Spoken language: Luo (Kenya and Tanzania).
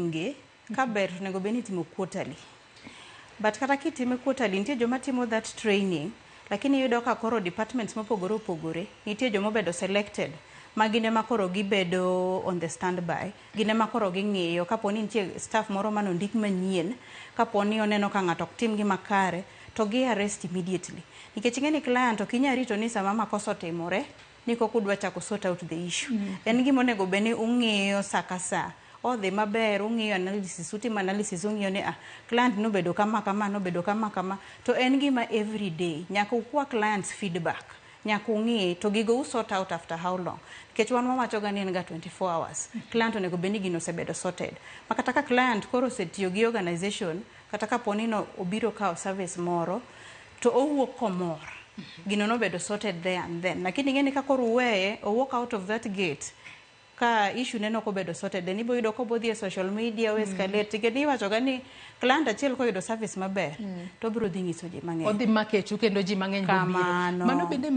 Training gi ka ber to onego bed ni itimo quarterly. But kata kitime quarterly, nitie joma timo that training, lakini iyudo ka koro departments mopogore opogore, nitie joma obedo selected ma gin ema koro gibedo on the standby, gin ema koro ging'iyo kapo ni nitie staff moro manondik manyien, kapo ni oneno ka ng'ato ok tim gima kare, to gi arrest immediately. Nikech ing'e ni client ok inyal rito ni sama makosa otimore ni koka udwa chako sort out the issue. En gima onego bed ni ung'iyo sa ka sa. Odhi maber, ung'iyo analysis, utimo analysis, ung'iyo ni ah, client nobedo kama kama, nobedo kama kama. To en gima every day, nyaka ukwa clients feedback. Nyaka ung'i to gigo u sort out after how long. Nikech wan wawacho ga ni en ga 24 hours. Client onego bed ni gino osebedo sorted. Ma kata ka client koro osetiyo gi organization, kata kapo ni no obiro kawo service moro, to owuok komor. Gino nobedo sorted there and then. Lakini ing'e ni ka koro uweye, owuok out of that gate, ka issue ne nok obedo sorted, then ibo yudo kobodhi e social media, o escalate. Nikech iwacho ga ni client achiel koyudo service maber, to obiro dhi nyiso ji mang'eny. Odhi makechu kendo ji mang'eny bobiro. Kamano. Mano bende.